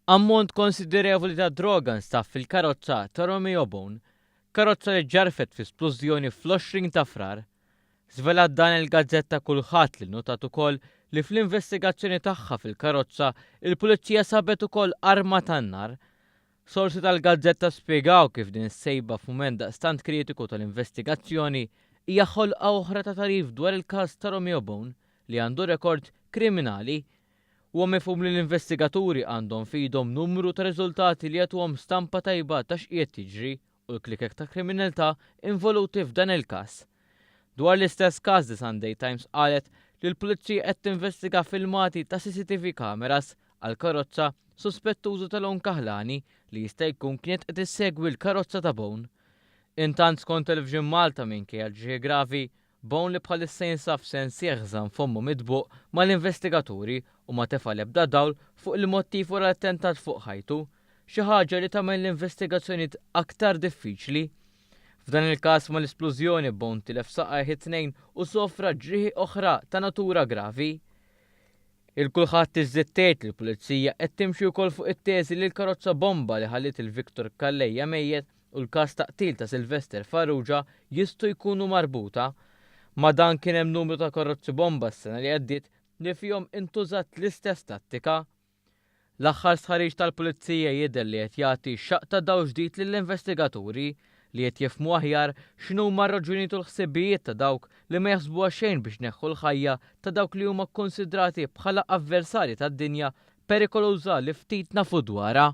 Ammont konsiderevoli ta' droga nstab fil-karozza ta' Romeo Bone, karozza li ġġarfet fi splużjoni fl-20 ta' Frar. Żvelat dan il-gazzetta Kullħadd li nnutat ukoll li fl-investigazzjoni tagħha fil-karozza, il-Pulizija sabet ukoll arma tan-nar. Sorsi tal-gazzetta spjegaw kif din is-sejba f'mument daqstant kritiku tal-investigazzjoni hija ħolqa oħra ta' tagħrif dwar il-każ ta' Romeo Bone li għandu rekord kriminali. Huwa mifhum li l-investigaturi għandhom f'idhom numru ta' riżultati li jagħtuhom stampa tajba ta' x'qiegħed jiġri u l-klikek ta' kriminalità involuti f'dan il-każ. Dwar l-istess każ The Sunday Times qalet li l-Pulizija qed tinvestiga filmati ta' CCTV cameras għal karozza suspettuża ta' lon kaħlani li jista' jkun kienet qed issegwi l-karozza ta' Bone. Intant skont Television Malta minkejja l-ġrieħi gravi, Bone li bħalissa jinsab f'sensih żamm fommu mitbuq mal-investigaturi u ma tefa' l-ebda dawl fuq il-mottiv wara l-attentat fuq ħajtu, xi ħaġa li tagħmel l-investigazzjonijiet aktar diffiċli. F'dan il-każ mal-isplużjoni Bone tilef saqajh it-tnejn u sofra ġrieħi oħra ta' natura gravi. Il-Kulħadd iżżid tgħid li l-Pulizija qed timxi wkoll fuq it-teżi li l-karozza bomba li ħalliet il Victor Calleja mejjet u l-każ ta' qtil ta' Sylvester Farrugia jistgħu jkunu marbuta. Ma' dan kien hemm numru ta' karozzi bomba s-sena li għaddiet li fihom intużat l-istess tattika. L-aħħar stħarriġ tal-Pulizija jidher li qed jagħti xaqq ta' dawl ġdid lill-investigaturi li qed jifhmu aħjar x'inhuma r-raġunijiet u l-ħsibijiet ta' dawk li ma jaħsbuha xejn biex ineħħu l-ħajja ta' dawk li huma kkunsidrati bħala avversarji tad-dinja perikoluża li ftit nafu dwarha.